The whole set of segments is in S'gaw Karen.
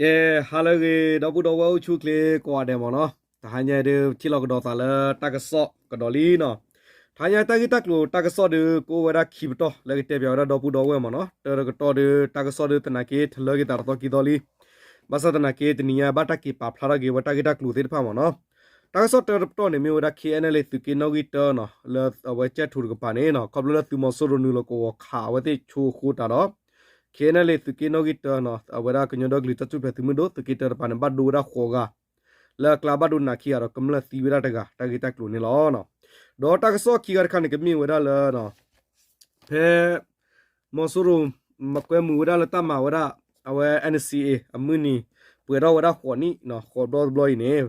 ကဲ, ဟါလၢအဂ့ၤ ဒီပုၢ်ဒီဝဲၢ်အိၣ်ဆူၣ်အိၣ်ချ့ကိးဂၤဒဲးမ့ၢ်နီၤ, တဟါညါဒုး ထံၣ်လိာ်ကဒီးသးလၢတၢ်ကစီၣ်ကဒီးလံနီၤ. တဟါညါတၢ်ဂ့ၢ်တၢ်ကျိၤတၢ်ကစီၣ်ဒုး ကအိၣ်ဝဲဒၣ်ခံပတီၢ် လၢကတဲပၠးဝဲဒၣ်ဒီပုၢ်ဒီဝဲၢ်မ့ၢ်နီၤ. တၢတကတီၢ်ဒုး တၢ်ကစီၣ်ဒုးသနာ်က့ ထလၢက့ၤသးတသီခံသီလံ. ဘၣ်ဆၣ်သနာ်က့ တနံၤညါဘၣ်တၢ်က့ၤပာ်ဖျါထီၣ်က့ၤဝဲတၢ်ဂ့ၢ်တၢ်ကျိၤသ့ၣ်တဖၣ်မ့ၢ်နီၤ. တၢ်ကစီၣ်တၢတပတီၢ်န့ၣ် မ့ၢ်ဝဲဒၣ် KNLA သုးက့နီၣ်ဂံၢ်တၢနီၤ လၢအဝဲကၠဲၣ်ထူတကပၤန့ၣ်နီၤ, ခီဖျိလၢသုးမီၤစိရိၤနုာ်လီၤကဝီၤခးအဝဲသ့ၣ်ဆိအဃိသတးဒီး KNLA သုးက့နီၣ်ဂံၢ်တၢနီၤ အဝဲဒၣ်ကညီဒီကလုာ်တၢ်ထူၣ်ဖျဲးသုးမုၢ်ဒိၣ် သုးက့တၢတပၤန့ၣ် ဘၣ်ဒိဝဲဒၣ်ဃိးဂၤ, လၢအကျါဘၣ်ဒိနးခံဂၤဒီး ကမျၢၢ်သံဝဲဒၣ်တဂၤ တၢ်ဂ့ၢ်တၢ်ကျိၤန့ၣ်လီၤ. ဒီးတၢ်ကစီၣ်ခံဂၤတခါန့ၣ် ကမ့ၢ်ဝဲဒၣ်လၢ ဖဲ မီၤစိရိၤ မၤကွဲမုာ်ဝဲဒၣ်လၢတၢ်မၤဝဲဒၣ် အဝဲ NCA အမုၢ်နံၤ ပှဲၤထီၣ်ဝဲဒၣ်ဃိးနံၣ် ဃိးဘျီတဘျီအံၤန့ၣ်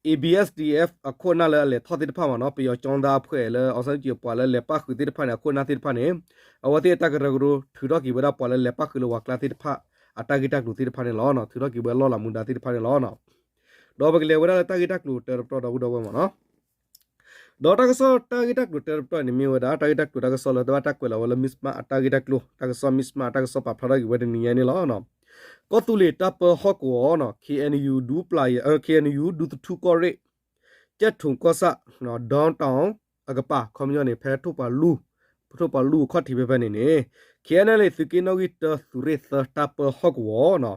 ABSDF အခိၣ်အနၢ်လၢအလဲၤထီၣ်သ့ၣ်တဖၣ်မ့ၢ်နီၤ, ပယီၤကၠီသးအဖှဲးလၢ အောင်ဆန်းစုကြည် ပှၤလၢလဲၤပၣ်ဃုာ်သ့ၣ်တဖၣ်န့ၣ် အခိၣ်အနၢ်သ့ၣ်တဖၣ်န့ၣ် အဝဲသ့ၣ်အတၢ်ကရၢကရိ ထုးထီၣ်က့ၤဝဲဒၣ်ပှၤလၢလဲၤပၣ်ဃုာ်လၢဝၤကျါသ့ၣ်တဖၣ် အတၢ်ဂ့ၢ်တၢ်ကျိၤသ့ၣ်တဖၣ်န့ၣ်လီၤ. ထုးထီၣ်က့ၤဝဲလီၢ်လၤမူဒါသ့ၣ်တဖၣ်န့ၣ်လီၤ. ဒီးပကလဲၤဝဲဒၣ်လၢတၢ်ဂ့ၢ်တၢ်ကျိၤတၢတပတီၢ်ဒီပုၢ်ဒီဝဲၢ်မ့ၢ်နီၤ. ဒီးတၢ်ကစီၣ်တၢ်ဂ့ၢ်တၢ်ကျိၤတၢတပတီၢ်န့ၣ် မ့ၢ်ဝဲဒၣ် တၢ်ဂ့ၢ်တၢ်ကျိၤတၢ်ကစီၣ်လၢတဘၣ်တၢ်ကွဲးလီၤဝဲလၢ မ့ၢ်စမး အတၢ်ဂ့ၢ်တၢ်ကျိၤ တၢ်ကစီၣ် မ့ၢ်စမး တၢ်ကစီၣ်ပာ်ဖျါထီၣ်က့ၤဝဲတနံၤညါန့ၣ်လီၤ. ကီၢ်သူလ့ၤတၢ်ပၢဟီၣ်ကဝီၤနီၤ KNU ဒူပျၤယဲၤ KNU ဒူသထူၣ်ကီၢ်ရ့ၣ် ကၠဲၣ်ထူၣ်ကီၢ်ဆၣ် downtown အကပၤ ခီပညီန့ၣ် ဖဲထိၣ်ပှၤလူၢ် ထိၣ်ပှၤလူၢ်အခီၣ်ထံးဖဲဖဲန့ၣ်န့ၣ် KNLA သုးက့နီၣ်ဂံၢ်တၢ သုးရ့ၣ်သၢ တၢ်ပၢဟီၣ်ကဝီၤနီၤ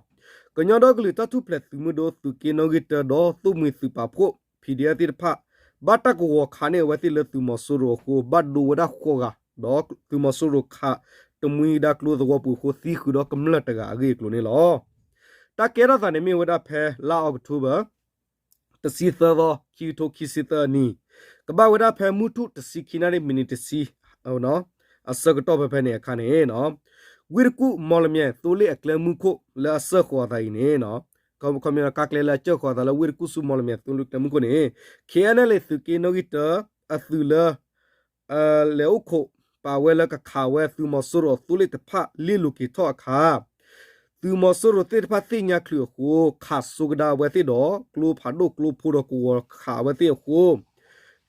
ကညီဒီကလုာ်တၢ်ထူၣ်ဖျဲးသုးမုၢ်ဒိၣ် သုးက့နီၣ်ဂံၢ်တၢ ဒီးသိၣ်မှံၤသုးပာ်ဖှိၣ် PDF သ့ၣ်တဖၣ် ဘၣ်တၢ်ကဝီၤခးန့ၢ်အဝဲသ့ၣ်လၢသုးမီၤစိရိၤအဃိ ဘၣ်ဒိဝဲဒၣ်ဃိးဂၤ ဒီးသုးမီၤစိရိၤခးတမှံဒၣ်ကျိသဝီပူၤအဃိ သံဃုာ်ဒီးကမျၢၢ်တဂၤအဂ့ၢ်အကျိၤန့ၣ်လီၤ. တၢ်ကဲထီၣ်သးန့ၣ်မ့ၢ်ဝဲဒၣ်ဖဲလါအီးကထိဘၢၣ် တဆံသၢသီ ခံကထိခံဆံသၢအနံၣ် ကဘၣ်ဝဲဒၣ်ဖဲမုၢ်ထူၣ်တဆံခံနၣ်ရံၣ်မံးနံးတဆံ အဆၢကတီၢ်ဖဲဖဲန့ၣ်အခါန့ၣ် ဝ့ၢ်တကူၣ် မီၣ်လမၠဲၣ်သိလ့ၣ်အကျဲမုၢ်ခိၣ်လၢအစၢဃီၤအသးအံၤန့ၣ် ခီပညီကါကျဲလၢအစၢဃီၤအသးလၢဝ့ၢ်တကူၣ်ဆူမီၣ်လမၠဲၣ်သိလ့ၣ်အကျဲမုၢ်ခိၣ်န့ၣ် KNLA သုးက့နီၣ်ဂံၢ်တၢ အသုးလၢ လဲၤအိၣ်ခိးပာ်ဝဲလၢကခးဝဲသုးမီၤစိရိၤအသိလ့ၣ်တဖၣ် လ့ၣ်လိၤက့ၤထီၣ်အခါ သုးမီၤစိရိၤသ့ၣ်တဖၣ်သ့ၣ်ညါချုးအဃိ ခးစိကဒါအဝဲသ့ၣ်ဒီး ကျိဖးဒိၣ်ကျိဖိဒီးကဝီၤခးအဝဲသ့ၣ်အဃိ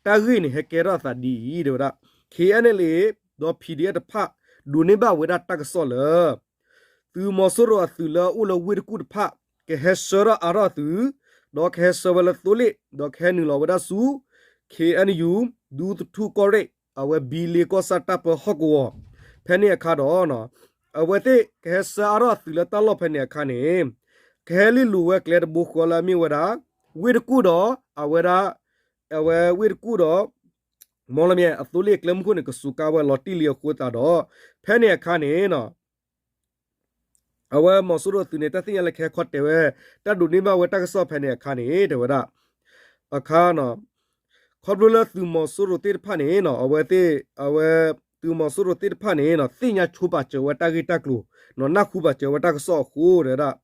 တၢ်ဂ့ၢ်န့ၣ်ဟဲကဲထီၣ်အသးဒ်အံၤ တဲဝဲဒၣ် KNLA ဒီး PDF တဖၣ် ဒိးန့ၢ်ဘၣ်ဝဲဒၣ်တၢ်ကစီၣ်လၢ သုးမီၤစိရိၤအသုးလၢအအိၣ်လၢဝ့ၢ်တကူၣ်တဖၣ် ကဟဲဆှၢထီၣ်အါထီၣ်အသုး ဒီးကဟဲဆှၢဝဲလၢသိလ့ၣ် ဒီးကဟဲနုာ်လီၤဝဲဒၣ်ဆူ KNU ဒူသထူၣ်ကီၢ်ရ့ၣ် အဝဲဘံလ့ကီၢ်ဆၣ်တၢ်ပၢဟီၣ်ကဝီၤ ဖဲန့ၣ်အခါဒီး အဝဲသ့ၣ်ကဟဲဆှၢအါထီၣ်အသုးလၢတၢ်လီၢ်ဖဲန့ၣ်အခါန့ၣ် ကဟဲလ့ၣ်လိၤဝဲကျဲတဘိဃီလၢအမ့ၢ်ဝဲဒၣ် ဝ့ၢ်တကူၣ်ဒီး အဝဲဒၣ် အဝဲဝ့ၢ်တကူၣ်ဒီး မီၣ်လမၠဲၣ်အသိလ့ၣ်အကျဲမုၢ်ခိၣ်န့ၣ် ကစူးကါဝဲလီၤတံၢ်လံအဃိသတးဒီး ဖဲန့ၣ်အခါန့ၣ် အဝဲမီၤစိရိၤအသုးန့ၣ် တၢ်သ့ၣ်ညါလၢကဟဲခီတဲာ်ဝဲ တၢ်ဒိးန့ၢ်ဘၣ်ဝဲတၢ်ကစီၣ်ဖဲန့ၣ်အခါန့ၣ် တဲဝဲဒၣ် အခါ ခီဖျိလၢသုးမီၤစိရိၤသ့ၣ်တဖၣ်န့ၣ် အဝဲသ့ၣ် အဝဲ သုးမီၤစိရိၤသ့ၣ်တဖၣ်န့ၣ် သ့ၣ်ညါဆိပာ်စၢၤဝဲတၢ်ဂ့ၢ်တၢ်ကျိၤ နၢ်ဟူပာ်စၢၤဝဲတၢ်ကစီၣ်အဃိ တဲဝဲဒၣ်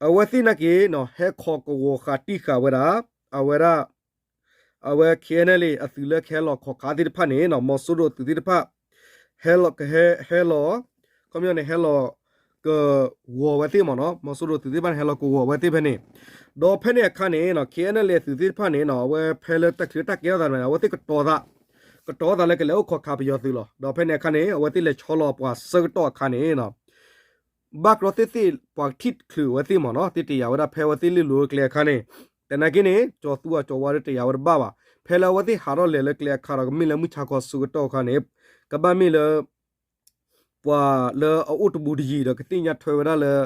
အဝဲသ့ၣ်နာ်က့ ဟဲခိးကဝီၤဃာ်တံၢ်ဃာ်ဝဲဒၣ် အဝဲဒၣ် အဝဲ KNLA အသုးလၢကဟဲလီၤခိးခးသ့ၣ်တဖၣ်န့ၣ် မီၤစိရိၤအသုးသ့ၣ်တဖၣ် ဟဲလီၤ ကဟဲ ဟဲလီၤ ခီပညီန့ၣ် ဟဲလီၤကဝီၤဝဲသ့ၣ်မ့ၢ်နီၤ မီၤစိရိၤအသုးသ့ၣ်တဖၣ်န့ၣ် ဟဲလီၤကဝီၤဝဲသ့ၣ်ဖဲန့ၣ် ဒီးဖဲန့ၣ်အခါန့ၣ် KNLA အသုးသ့ၣ်တဖၣ်န့ၣ် အဝဲဖဲလၢတၢ်ချၢတၢ်ကဲထီၣ်သးန့ၣ် အဝဲသ့ၣ်ကတီၤသး ကတီၤသးလၢကလဲၤအိၣ်ခိးခးပယီၤသုးလီၤ. ဒီးဖဲန့ၣ်အခါန့ၣ် အဝဲသ့ၣ်လဲၤဆီလီၤပှၤဆၢကတီၢ်အခါန့ၣ် ဘၣ်ကြီသ့ၣ်သ့ၣ် ပှၤထံၣ်ချုးအဝဲသ့ၣ်မ့ၢ်နီၤ သ့ၣ်တယာ်ဝဲဒၣ်ဖဲအဝဲသ့ၣ်လ့ၣ်လိၤကျဲအခါန့ၣ် သနာ်က့န့ၣ် ကၠီၤသူအီၤကၠီၤဝါဒီးတယာ်ဝဲတဘၣ်ဘၣ်. ဖဲလၢအဝဲသ့ၣ်ဟးထီၣ်လဲၤလၢကျဲအခါဒီး ကမ့ၢ်လၢမုၢ်ဆါခီဆၢကတီၢ်အခါန့ၣ် ကဘၣ်မ့ၢ်လၢ ပှၤလၢအအိၣ်တဘူးတယံၤဒီးကသ့ၣ်ညါထွဲဝဲဒၣ်လၢ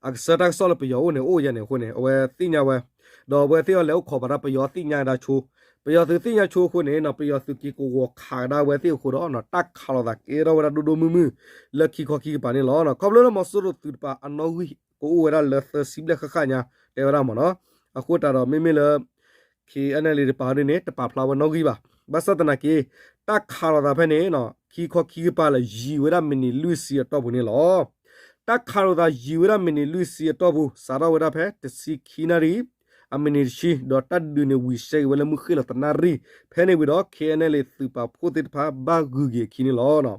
အကဆှၢတၢ်ကစီၣ်လၢပယီၤအိၣ်န့ၣ် အိၣ်ယဲန့ၣ်အဃိန့ၣ် အဝဲသ့ၣ်ညါဝဲ ဒီးအဝဲသ့ၣ်အီၤလဲၤအိၣ်ခိးပာ်တၢ် ပယီၤသ့ၣ်ညါဒၣ်ဆိ ပယီၤသုးသ့ၣ်ညါဆိအဃိန့ၣ် ပယီၤသုးက့ၤကဝီၤခးကဒါအဝဲသ့ၣ်အဃိဒီး တၢ်ခးလိာ်သးကဲထီၣ်ဝဲဒၣ်ဒိၣ်ဒိၣ်မုၢ်မုၢ် လၢခံခီခံကပၤန့ၣ်လီၤ. ခီဖျိလၢမီၤစိရိၤသုးတပၤအနီၣ်ဂံၢ်ကအိၣ်ဝဲဒၣ်လၢသၢဆံဘျဲၣ်ဃၣ်ဃၣ်ညါ တဲဝဲဒၣ်မ့ၢ်နီၤ အဃိသတးဒီးမ့မ့ၢ်လၢ KNLA တပၤဒ်န့ၣ် တပာ်ဖျါဝဲနီၣ်ဂံၢ်ဘၣ်. ဘၣ်ဆၣ်သနာ်က့ တၢ်ခးလိာ်သးဖဲန့ၣ် ခံခီခံကပၤလၢယံာ်ဝဲဒၣ်မံးနံးလွံၢ်ဆံအတီၢ်ပူၤန့ၣ်လီၤ. တၢ်ခးလိာ်သးယံာ်ဝဲဒၣ်မံးနံးလွံၢ်ဆံအတီၢ်ပူၤ စးထီၣ်ဝဲဒၣ်ဖဲတဆံခံနၣ်ရံၣ် အမံးနံးတဆံ ဒီးတၢ်ဒုးန့ၣ်ဝံၤဆဲက့ၤဝဲလၢမုၢ်ဃ့ၢ်လီၤတနၣ်ရံၣ် ဖဲန့ၣ်ဝံၤဒီး KNLA သုးပာ်ဖှိၣ်သ့ၣ်တဖၣ်ဘၣ်ဂုၤက့ၤအခံန့ၣ်လီၤ.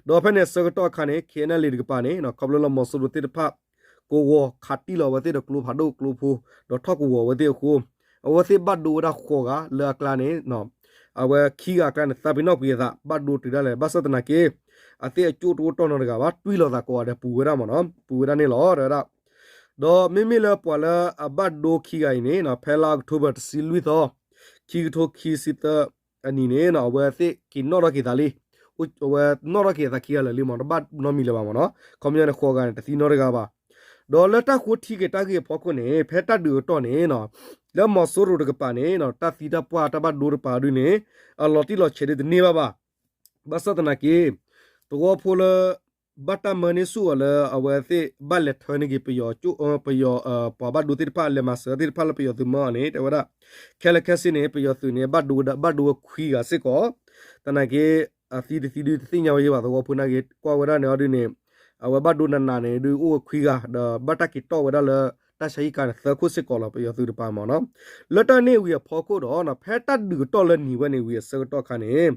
ဒီးဖဲန့ၣ်ဆၢကတီၢ်အခါန့ၣ် KNLA တကပၤန့ၣ် ခီဖျိလၢမီၤစိရိၤသ့ၣ်တဖၣ် ကဝီၤခးတံၢ်လီၤဝဲသ့ၣ်ဒီးကျိဖးဒိၣ်ကျိဖိ ဒီးထီၣ်ကဝီၤဝဲသ့ၣ်အဃိ အဝဲသ့ၣ်ဘၣ်ဒိဝဲဒၣ်ဃိးဂၤလၢအကျါန့ၣ် အဝဲခံဂၤအကျါန့ၣ် သးပ့ၤနီၣ်ကွံာ်အသး ဘၣ်ဒိတုၤဒၣ်လဲာ် ဘၣ်ဆၣ်သနာ်က့ အသ့ၣ်အကၠိၣ်တအိၣ်တီၢ်နီတဂၤဘၣ် တွံၢ်လိာ်သးကိးဂၤဒဲးပူၤဝဲဒၣ်မ့ၢ်နီၤ ပူၤဝဲဒၣ်န့ၣ်လီၤ တဲဝဲဒၣ်. ဒီးမ့မ့ၢ်လၢပှၤလၢအဘၣ်ဒိခံဂၤအံၤန့ၣ် ဖဲလါအီးကထိဘၢၣ်တဆံလွံၢ်သီ ခံကထိခံဆံသၢအနံၤန့ၣ် အဝဲသ့ၣ်က့ၤနီၣ်ထီၣ်က့ၤသးလံ, အဝဲနီၣ်ထီၣ်က့ၤသးခံဂၤလၢာ်လံမ့ၢ် တဘၣ်နီတမံၤလၢၤဘၣ်မ့ၢ်နီၤ, ခီပညီန့ၣ် ဃိးဂၤန့ၣ် တသံနီတဂၤဘၣ်. ဒီးလၢတၢ်ဃိထံက့ၤတၢ်ဂ့ၢ်အဖီခိၣ်န့ၣ် ဖဲတၢ်ဒုးအကတီၢ်န့ၣ် လၢမီၤစိရိၤတကပၤန့ၣ် တၢ်သံတၢ်ပှၢ်တၢ်ဘၣ်ဒိတပၤဒုန့ၣ် အလီၤတံၢ်လီၤဆဲးဒုတန့ၢ်ဘၣ်ဘၣ်. ဘၣ်ဆၣ်သနာ်က့ သဝီဖိလၢ ဘၣ်တၢ်မၢန့ၢ်ဆူၣ်အီၤလၢအဝဲသ့ၣ်ဘၣ်လဲၤထၢန့ၢ်က့ၤ ပယီၤ ပယီၤ ပှၤဘၣ်ဒိသ့ၣ်တဖၣ် လဲၤမၤစၢၤသ့ၣ်တဖၣ်လၢပယီၤသုးမၢအီၤန့ၣ် တဲဝဲဒၣ် ခဲလၢာ်ခဲဆ့န့ၣ် ပယီၤသုးန့ၣ် ဘၣ်ဒိဝဲဒၣ် ဘၣ်ဒိဝဲခွံဂၤစ့ၢ်ကီး, သနာ်က့ အသံတသံဒုတသ့ၣ်ညါဝဲယဲဘၣ် သဝီဖိနာ်က့ ကွၢ်ဝဲဒၣ်န့ၣ်အီၤဒုန့ၣ် အဝဲဘၣ်ဒိနးနးန့ၣ်ဒု အိၣ်ဝဲခွံဂၤ ဒီးဘၣ်တၢ်က့ၤတီၢ်ဝဲဒၣ်လၢ တၢ်ဆါဟံၣ်ကါန့ၣ် သၢခိၣ်စ့ၢ်ကီးလီၤ ပယီၤသုးတပၤမ့ၢ်နီၤ. လၢတၢ်န့ၣ်ဝံၤအဖီခိၣ်ဒီး ဖဲတၢ်ဒုးကတီၢ်လၢနံၤဝဲန့ၣ်ဝံၤအဆၢကတီၢ်ခါန့ၣ်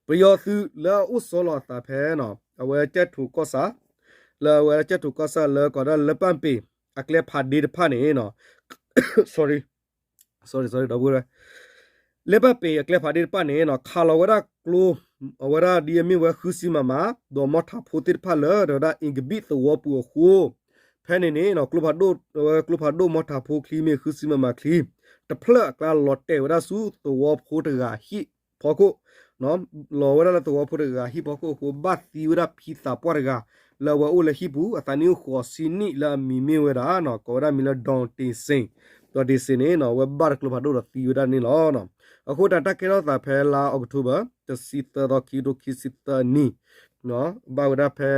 ပယီၤသုးလၢအအိၣ်ဆီလီၤအသးဖဲ အဝဲကၠဲၣ်ထိးကီၢ်ဆၣ် လၢအဝဲကၠဲၣ်ထိးကီၢ်ဆၣ်လၢကိးဒၣ်လၢ လၢပၢ်ပ့ၤ အကျဲဖးဒ့တဖၣ်န့ၣ် sorry sorry sorry ဒီပုၢ်ဝဲၢ် လၢပၢ်ပ့ၤအကျဲဖးဒ့တဖၣ်န့ၣ် ခးလီၤဝဲဒၣ်ကျိ အဝဲဒၣ်ဒ်အမ့ၢ်ဝဲဃုဆံမမ ဒီးမီထးဖိသ့ၣ်တဖၣ်လၢ ဒီးဝဲဒၣ် အ့ကဘံၣ်သဝီပူၤအဃိ ဖဲန့ၣ်န့ၣ် ကျိဖးဒိၣ် ဝဲကျိဖးဒိၣ်မီထးဖိချံမ့ၢ်ဃုဆံမမချံ တဖျၢၣ်အကျါလီၤတဲာ်ဝဲဒၣ်ဆူသဝီဖိတဂၤဟံၣ်ဖီခိၣ် လီၤဝဲဒၣ်လၢသဝီဖိတဂၤဟံၣ်ဖီခိၣ်အဃိ ဘၣ်သံဝဲဒၣ်ဖံသးပှၢ်တဂၤ လၢအဝဲအိၣ်လၢဟံၣ်ပူၤ အသးနံၣ်အိၣ်ဃိးဆံနံၣ်လၢအမံၤမ့ၢ်ဝဲဒၣ် ကိးဝဲဒၣ်မံၤလၢ Don Dixon, Don Dixon န့ၣ် အဝဲဘၣ်တကျိဖးဒိၣ်ဒီးသံဝဲဒၣ်န့ၣ်လီၤ. အဃိတၢ်ကဲထီၣ်သးဖဲလါအီးကထိဘၢၣ် တဆံသၢသီ ခံကထိခံဆံသၢနံၣ် ဘၣ်ဝဲဒၣ်ဖဲ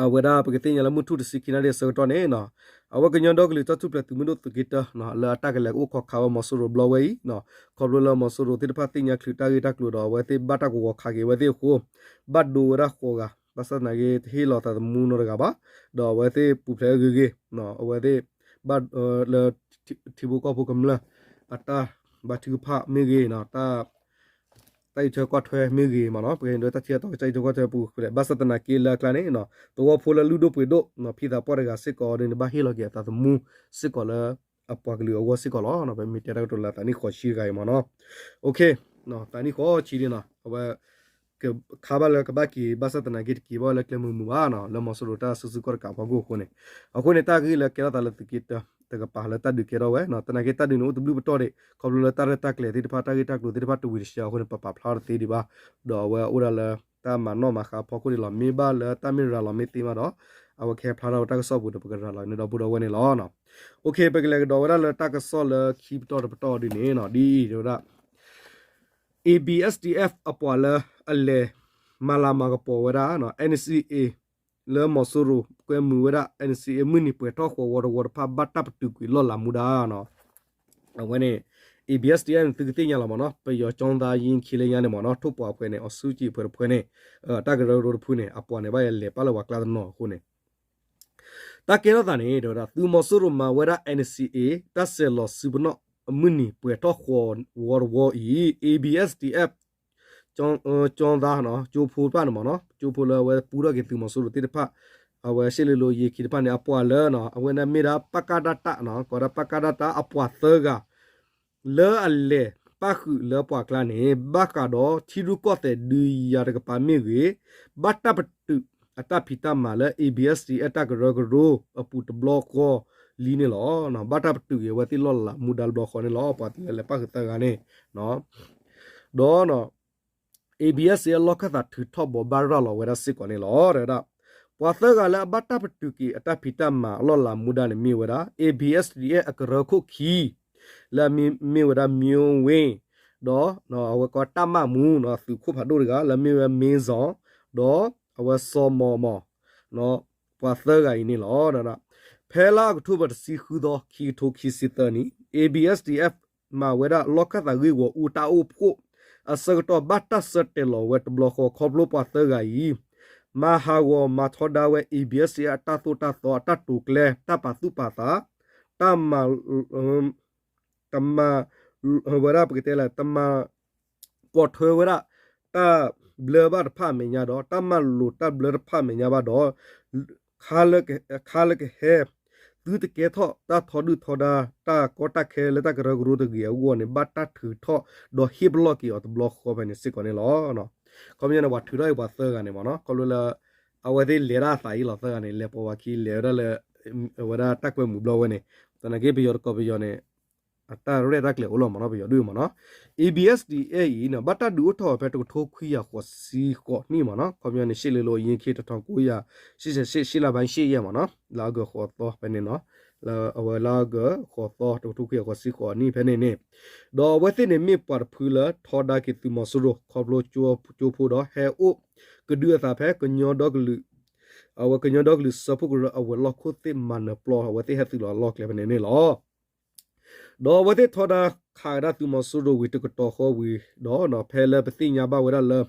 အဝဲဒၣ်ပကသ့ၣ်ညါလၢမုၢ်ထူၣ်တဆံခံနၣ်ရံၣ်အဆၢကတီၢ်န့ၣ် အဝဲကညီဒီကလုာ်တၢ်ထူၣ်ဖျဲးသုးမုၢ်ဒိၣ်သုးက့တၢ လၢအတၢ်ကလဲၤအိၣ်ခိးခးဝဲမီၤစိရိၤဘျီဝဲအံၤ ခီဖျိလၢမီၤစိရိၤသ့ၣ်တဖၣ်သ့ၣ်ညါချုးတၢ်ဂ့ၢ်တၢ်ကျိၤဒီး အဝဲသ့ၣ်ဘၣ်တၢ်ကဝီၤခးက့ၤအဝဲသ့ၣ်အဃိ ဘၣ်ဒိဝဲဒၣ်ဃိးဂၤ ဘၣ်ဆၣ်သနာ်က့ တဟ့ၣ်လီၤသးသမူနီတဂၤဘၣ်, ဒီးအဝဲသ့ၣ်ပူၤဖျဲးအဂ့ၤဂ့ၤ အဝဲသ့ၣ် ဘၣ်လၢ ထံဖိကီၢ်ဖိကမျၢၢ် အတၢ်ဘါထုကဖၣ်မ့ၢ်ဂ့ၤ တၢ်အံးထွဲကွၢ်ထွဲမ့ၢ်ဂ့ၤမ့ၢ်နီၤ ပကဟဲဒိးတၢ်ထံၣ်အတီၤကစၢ်အံးထွဲကွၢ်ထွဲပူၤ ဘၣ်ဆၣ်သနာ်က့လၢအကျါန့ၣ် သဝီဖိလၢလုၢ်ဒိၣ်ပှ့ၤဒိၣ် ဖံသးပှၢ်တဂၤစ့ၢ်ကီးန့ၣ် ဘၣ်ဟ့ၣ်လီၤက့ၤအသးသမူစ့ၢ်ကီးလၢ အပှၤကလုာ်အဂီၢ်စ့ၢ်ကီးလီၤ. ပမ့ၢ်တဲတၢ်ကတိၤလၢသးနံၣ်ဃိးဆံတဂၤအံၤမ့ၢ်နီၤ သးနံၣ်ဃိးဆံန့ၣ်နီၤ အဝဲ ခါဘၣ်လၢကဘၣ်က့ၤ ဘၣ်ဆၣ်သနာ်က့တက့ၤဘၣ်လၢကျဲမုာ်မုာ်ဘၣ်နီၤ လၢမီၤစိရိၤတၢ်စုဆူၣ်ခီၣ်တကးအဖီခိၣ်အဃိန့ၣ် အဃိန့ၣ် တၢ်ဂ့ၢ်လၢကဲထီၣ်သးလၢသုးက့တၢ တကပၤလၢတၢ်ဒုးကဲထီၣ်ဝဲ သနာ်က့တၢ်ဒုးန့ၣ်အိၣ်တဘျုးပတီၢ်ဒံး ခီဖျိလၢတၢ်ရဲၣ်တၢ်ကျဲၤသ့ၣ်တဖၣ် တၢ်ဂ့ၢ်တၢ်ကျိၤသ့ၣ်တဖၣ်တဝံၤတဆှဲအဃိန့ၣ် ပပာ်ဖျါထီၣ်တသ့ဒံးဘၣ် ဒီးအဝဲအိၣ်ဒၣ်လၢ တၢ်မၤနီၣ်မၤဃါအဖီခိၣ်န့ၣ်လီၤ. မ့ၢ်ဘၣ်လၢတၢ်မ့ၢ်ရၤလီၤမ့ၢ်သ့မးဒီး အဝဲကဟဲဖျါထီၣ်ဝဲတၢ်ကစီၣ်ပူၤဒီး ပကရၤလီၤန့ၢ်ဒီပုၢ်ဒီဝဲၢ်န့ၣ်လီၤ. အိၣ်ခ့ပကလဲၤကဒီးဝဲဒၣ်လၢတၢ်ကစီၣ်လၢခံပတီၢ်တပတီၢ်ဒ်န့ၣ်နီၤ ဒ်အံၤ တဲဝဲဒၣ် A B S D F အပှၤလၢအလဲၤမၤလၤမၤကပီၤဝဲဒၣ် N C A လၢမီၤစိရိၤကွဲမုာ်ဝဲဒၣ် N C A အမုၢ်နံၤပှဲၤထီၣ်ဃီၤဝီတဝီတဖၣ် ဘၣ်တၢ်ပတုာ်ကွံာ်လီၢ်လၤမူဒါနီၤ အဝဲန့ၣ် A B S D F န့ၣ် သုကသ့ၣ်ညါလီၤမ့ၢ်နီၤ ပယီၤကၠီသါယံခံလၢညါန့ၣ်မ့ၢ်နီၤ ထိၣ်ပှၤအဖွဲ့န့ၣ် အီၤဆူၣ်ကံၤပှဲၤတဖုန့ၣ် တၢ်ကရၢကရိတဖုန့ၣ် အပှၤန့ၣ် ဘၣ်ယလဲၤပာ်လၢပှၤကျါတနီၤအဃိန့ၣ် တၢ်ကဲထီၣ်သးန့ၣ် တဲဝဲဒၣ် သုးမီၤစိရိၤမၤဝဲဒၣ် N C A တၢ်ဆဲးလီၤစုပနီၣ် အမုၢ်နံၤပှဲၤထီၣ်ဃီၤဝီတဝီအံၤ A B S D F ကၠီသါ ကၠိဖိတဖၣ်န့ၣ်မ့ၢ်နီၤ ကၠိဖိလၢအဝဲပူထီၣ်က့ၤသုးမီၤစိရိၤသ့ၣ်တဖၣ် အဝဲရှဲလ့လိယ့ခံတဖၣ်န့ၣ် အပှၤလၢ အဝဲန့ၣ်မ့ၢ်ဒၣ် ပကဒတ ကိးဒၣ် ပကဒတ အပှၤသၢဂၤ လၢအလဲၤပၣ်ဃုာ်လၢပှၤကျါန့ၣ် ဘၣ်ဃးဒီးထံရူၢ်ကီၢ်သဲးဒုးယၤတကပၤမ့ၢ်ဂ့ၤ, ဘၣ်တၢ်ပတုာ်အတၢ်ဖံးတၢ်မၤလၢ A B S D F တၢ်ကရၢကရိအပူၤတဘျီဃီလံန့ၣ်လီၤ. ဘၣ်တၢ်ပတုာ်က့ၤအဝဲသ့ၣ်လီၢ်လၤမူဒါတဘျီဃီန့ၣ်လီၤ. ပှၤလၢလဲၤပၣ်ဃုာ်သၢဂၤန့ၣ် ဒီး A B S D F အလီၢ်ခၢၣ်သးထုးထီၣ်ဘိးဘၣ်ရၤလီၤဝဲဒၣ်စ့ၢ်ကီးန့ၣ်လီၤ. တဲဝဲဒၣ် ပှၤသၢဂၤလၢအဘၣ်တၢ်ပတုာ်က့ၤအတၢ်ဖံးတၢ်မၤအလီၢ်လၤမူဒါန့ၣ်မ့ၢ်ဝဲဒၣ် A B S D F အကရၢခိၣ်ခံ လၢအမ့ၢ်ဝဲဒၣ် မၠိဝ့ၢ် ဒီး အဝဲကိးတၢ်မၣ်မူ သုးခိၣ်ဖးဒိၣ်တဂၤ လၢအမ့ၢ်ဝဲ မ့ၢ်စီၤ ဒီးအဝဲစီၤမီၤမီၤ ပှၤသၢဂၤအံၤန့ၣ်လီၤ. ဖဲလါအီးကထိဘၢၣ်တဆံဃုသီ ခံကထိခံဆံသၢနံၣ် A B S D F မၤဝဲဒၣ်လီၢ်ခၢၣ်သးဂ့ၢ်ဂီၢ်အူတၢ်အိၣ်ဖှိၣ်အဆၢကတီၢ် ဘၣ်တၢ်ဆၢတဲာ်လီၤဝဲတဘျီဃီ ခီဖျိပှၤသၢဂၤအံၤ မၤဟးဂီၤမၤထီဒါဝဲ A B S D F အတၢ်သိၣ်တၢ်သီ အတၢ်တိာ်ကျဲၤ တၢ်ပာ်သူၣ်ပာ်သး တၢ်မၤ တမၤ ဝဲဒၣ်ပကတဲလၢ တမၤ ပိာ်ထွဲဝဲဒၣ် တၢ်ဘျၢဘၣ်တဖၣ်အမဲာ်ညါဒီး တၢ်မၤလိာ်တၢ်ဘျၢတဖၣ်အမဲာ်ညါဘၣ်ဒီး ခါလၢကဟဲ သုတကဲထီၣ်တၢ်ထီဒုၣ်ထီဒါ တၢ်ကီတၢ်ခဲလၢတၢ်ကရၢကရိတဂ့ၤအဂီၢ်န့ၣ် ဘၣ်တၢ်ထုးထီၣ် ဒီးဟ့ၣ်ပလီၢ်က့ၤအီၤတဘျီဃီဖဲန့ၣ်စ့ၢ်ကီးန့ၣ်လီၤ. ခီပညီန့ၣ် ပှၤထုးထီၣ်အံၤပှၤသၢဂၤန့ၣ်မ့ၢ်နီၤ ခီဖျိလၢ အဝဲသ့ၣ်လဲၤဒၣ်အသးအံၤလီၤသၢဂၤန့ၣ် လဲၤပိာ်ဝဲခံ လဲၤဝဲဒၣ်လၢ အဝဲဒၣ်တၢ်ကွဲမုာ်ဘျီဝဲန့ၣ်, သနာ်က့ပယီၤတကီၢ်ပယီၤန့ၣ် အတၢ်ရဲၣ်တၢ်ကျဲၤအိၣ်လီၤမ့ၢ်နီၤ, ပယီၤဒုးမ့ၢ်နီၤ, A B S D A အံၤ ဘၣ်တၢ်ဒုးအိၣ်ထီၣ်ဝဲဖဲတကထိခွံကယၤဃိးဆံဃိးနံၣ်မ့ၢ်နီၤ, ခီပညီန့ၣ် ရှ့ၣ်လ့လိအယ့ၢ်ခ့တထီကိယၤ ရှ့ၣ်ဆံးရှ့ၣ် ရှ့ၣ်လါဘၣ်ရှ့ၣ်ယဲၢ်မ့ၢ်နီၤ, လါအီကူးဃိးသီဖဲန့ၣ်နီၤ, လၢအဝဲလါအီကူးဃိးသီတကထိခွံကယၤဃိးဆံဃိးနံၣ်ဖဲန့ၣ်န့ၣ်, ဒီးအဝဲသ့ၣ်န့ၣ်မ့ၢ်ပှၤတဖုလၢထီဒါက့ၤသုးမီၤစိရိၤ ခီဖျိကၠိဖိဒီးဟဲအိၣ်ကဒုအသးဖဲကညီဒီကလုာ် အဝဲကညီဒီကလုာ်စၢဖှိၣ်ကရၢအဝဲၤလီၢ်ခိၣ်သ့ၣ်မၤနၢၤပျီ အဝဲသ့ၣ်ဟဲသုးလီၤအလီၢ်ကျဲဖဲန့ၣ်န့ၣ်လီၤ. ဒီးအဝဲသ့ၣ်ထီဒါခးကဒါသုးမီၤစိရိၤဝံၤတကတီၢ်ဃီဝံၤဒီး ဖဲလၢပသ့ၣ်ညါဘၣ်ဝဲဒၣ်လၢ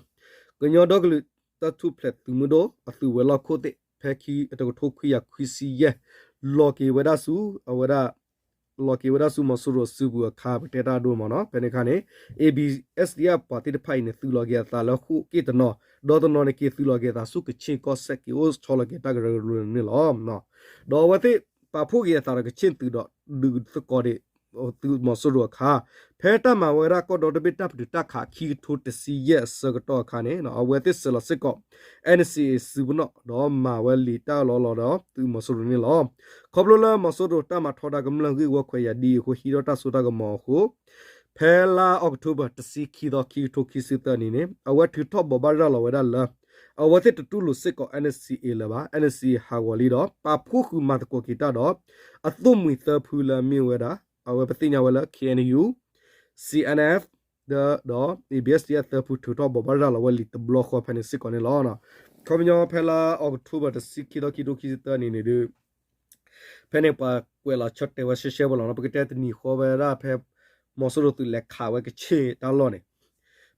ကညီဒီကလုာ်တၢ်ထူၣ်ဖျဲးသုးမုၢ်ဒိၣ် အသုးဝဲၤလီၢ်ခိၣ်သ့ၣ် ဖဲခံ တကထိခွံကယၤခွံဆံယဲၢ် လီၤက့ၤဝဲဒၣ်ဆူ အဝဲဒၣ် လီၤက့ၤဝဲဒၣ်ဆူမီၤစိရိၤစုပူၤအခါ ပကတဲတၢ်အဒိၣ်မ့ၢ်နီၤ, ဖဲန့ၣ်အခါန့ၣ် A B S D F ပှၤသ့ၣ်တဖၣ်အံၤန့ၣ် သုးလီၤက့ၤအသးလၢဃိၣ်က့ၣ်တနီၤ, ဒီးတနီၤန့ၣ်က့ၤသုးလီၤက့ၤအသးဆူကခ့ၣ်ကီၢ်စဲၣ် က့ၤအိၣ်ဆီလီၤက့ၤတၢ်ကရၢကရိန့ၣ်လီၤ. ဒီးအဝဲသ့ၣ်ပာ်ဖှိၣ်က့ၤအသးဒီးကခ့ၣ်သုးဒီး ဒုးသကိးဒံး သုးမီၤစိရိၤအခါ, ဖဲတၢ်မၤဝဲဒၣ်ကီၢ်ဒီတဘ့ၣ်တၢ်ပတုာ်တၢ်ခးခံကထိတဆံယဲၢ်အဆၢကတီၢ်အခါန့ၣ် အဝဲသ့ၣ်စဲးလီၤစ့ၢ်ကီး N C A စုပနီၣ် ဒီးမၤဝဲလံာ်တၢ်အၢၣ်လီၤအီလီၤဒီးသုးမီၤစိရိၤန့ၣ်လီၤ. ခီဖျိလၢမီၤစိရိၤတၢ်မၤထီဒါကမျၢၢ်ဂ့ၢ်ဝီခွဲးယာ်ဒ်အံၤအဃိ ဟံးထီၣ်တၢ်စိတၢ်ကမီၤအဃိ ဖဲလါအီးကထိဘၢၣ် တဆံခံသီ ခံကထိခံဆံသၢနံၣ်န့ၣ် အဝဲထုးထီၣ်ဘိးဘၣ်ရၤလီၤဝဲဒၣ်လၢ အဝဲသ့ၣ်တတူၢ်လိာ်စ့ၢ်ကီး N C A လၢၤဘၣ်, N C A ဟးဂီၤလံဒီး ပာ်ဖှိၣ်ဃုာ်မၤသကိးက့ၤတၢ်ဒီး အသိၣ်မှံၤသၢဖုလၢအမ့ၢ်ဝဲဒၣ် အဝဲပသ့ၣ်ညါဝဲလၢ K N U, C N F ဒီး A B S D F သၢဖု ထုးထီၣ်ဘိးဘၣ်ရၤလီၤဝဲလံာ်တဘျီဃီဖဲန့ၣ်စ့ၢ်ကီးန့ၣ်လီၤ. ခီပညီဖဲလါအီးကထိဘၢၣ် တဆံခံသီ ခံကထိခံဆံသၢနံၣ်န့ၣ်ဒီး ဖဲန့ၣ်ပှၤကွဲးလီၤဆၢတဲာ်ဝဲရှဲရှဲဖိလီၤနီၤ, ပကတဲတနံၤဃီဝဲဒၣ်ဖဲ မီၤစိရိၤသုးလဲၤခးဝဲကခ့ၣ်တၢ်လီၢ်န့ၣ်,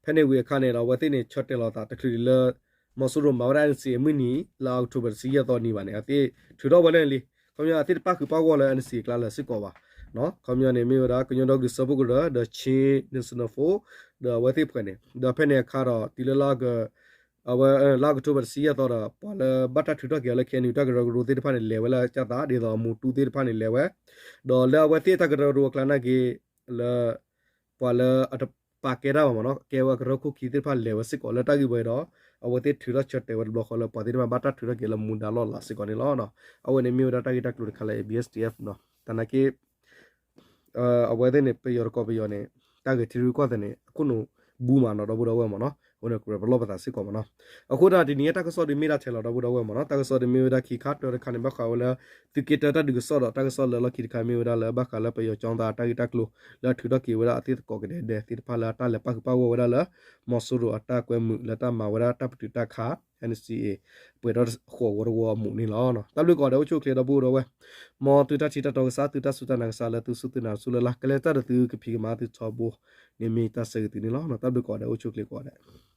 ဖဲန့ၣ်ဝံၤအခါန့ၣ်ဒီး အဝဲသ့ၣ်န့ၣ် ဆၢတဲာ်လီၤသးတချုးလၢ မီၤစိရိၤမၤဝဲဒၣ် N C A မုၢ်နံၤ လါအီးကထိဘၢၣ် တဆံယဲၢ်သီနံၤဘၣ်န့ၣ် အဝဲသ့ၣ်ထုးထီၣ်ဝဲလၢလံ, ခီပညီအဝဲသ့ၣ်တပာ်ဃုာ်ပာ်ဂီၢ်လၢ N C A အကျါလၢၤစ့ၢ်ကီးဘၣ်. ခီပညီန့ၣ်မ့ၢ်ဝဲဒၣ် ကညီဒီကလုာ်စၢဖှိၣ်ကရၢ ဒီး Chin National Force ဒီးအဝဲသ့ၣ်ဖှဲးန့ၣ်, ဒီးဖဲန့ၣ်အခါဒီး တုၤလၢလါအီးက အဝဲ လါအီးကထိဘၢၣ် တဆံယဲၢ်သီဒီး ပှၤလၢဘၣ်တၢ်ထုးထီၣ်က့ၤအီၤလၢ K N U တၢ်ကရၢကရိသ့ၣ်တဖၣ်န့ၣ် လဲၤဝဲလၢကၢ်သး ဒ်သိးအမူတူၢ်သ့ၣ်တဖၣ်န့ၣ်လဲၤဝဲ, ဒီးလၢအဝဲသ့ၣ်တၢ်ကရၢကရိအကျါနာ်က့ လၢ ပှၤလၢအတပာ်ကဲတၢ်ဘၣ်မ့ၢ်နီၤ ကဲဝဲကရၢခိၣ်ခံသ့ၣ်တဖၣ်လဲၤဝဲစ့ၢ်ကီးလၢတၢ်ဂ့ၢ်ဝဲဒီး အဝဲသ့ၣ်ထုးထီၣ်ဆၢတဲာ်ဝဲတဘျီဃီလၢ ပှၤသ့ၣ်တဖၣ်ဘၣ်တၢ်ထုးထီၣ်က့ၤလၢမူဒါလီၢ်လၤစ့ၢ်ကီးန့ၣ်လီၤ. အဝဲန့ၣ်မ့ၢ်ဝဲဒၣ်တၢ်ဂ့ၢ်တၢ်ကျိၤတခါလၢ A B S D F နီၤ, သနာ်က့ အဝဲသ့ၣ်န့ၣ် ပယီၤတကီၢ်ပယီၤန့ၣ် တၢ်ဂ့ၢ်ထံရူၢ်ကီၢ်သဲးန့ၣ် အခိၣ်နူာ်ဘူးမးနီၤ ဒီပုၢ်ဒီဝဲၢ်မ့ၢ်နီၤ, အဃိန့ၣ်ကြၢးပလီၢ်ပသးစ့ၢ်ကီးမ့ၢ်နီၤ. အဃိဒၣ်တနံၤညါတၢ်ကစီၣ်ဒုးမ့ၢ်ဒၣ်ထဲလီၤ ဒီပုၢ်ဒီဝဲၢ်မ့ၢ်နီၤ, တၢ်ကစီၣ်ဒုးမ့ၢ်ဝဲဒၣ်ခံခါတၢတခါန့ၣ် ဘၣ်ဃးဝဲလၢ သုးက့တၢတၢ်ဒုးကစီၣ်ဒီး တၢ်ကစီၣ်လၢလီၢ်ခံတခါမ့ၢ်ဝဲဒၣ်လၢ ဘၣ်ဃးလၢပယီၤကၠီသးတၢ်ဂ့ၢ်တၢ်ကျိၤ လၢအထုးထီၣ်က့ၤဝဲဒၣ်အသ့ၣ်သကိးကဒဲကဒဲသ့ၣ်တဖၣ်လၢအတၢ်လဲၤပာ်ဃုာ်ပာ်ဂီၢ်ဝဲဒၣ်လၢ မီၤစိရိၤအတၢ်ကွဲမုာ်လၢတၢ်မၤဝဲဒၣ်တၢ်ပတုာ်တၢ်ခး N C A ပှဲၤဒီးဃိးဝီတဝီအမူးန့ၣ်လီၤ. တၢ်ဘျုးကိးဂၤဒဲး အိၣ်ဆူၣ်အိၣ်ချ့ဒီပုၢ်ဒီဝဲၢ်, မ်သုတၢ်ထံၣ်တၢ်တီကစၢ် သုတၢ်စူၢ်တၢ်နာ်ကစၢ်လၢသုစူၢ်သုနာ်ဆူလၢ်လၢ် ကလဲၤတၢ်ဒီးသုကဖံးကမၤသုထီဘိန့ၣ်မ့ၢ်တၢ်ဆၢဂ့ၤသုန့ၣ်လီၤ. တၢ်ဘျုးကိးဂၤဒဲး အိၣ်ဆူၣ်အိၣ်ချ့ကိးဂၤဒဲး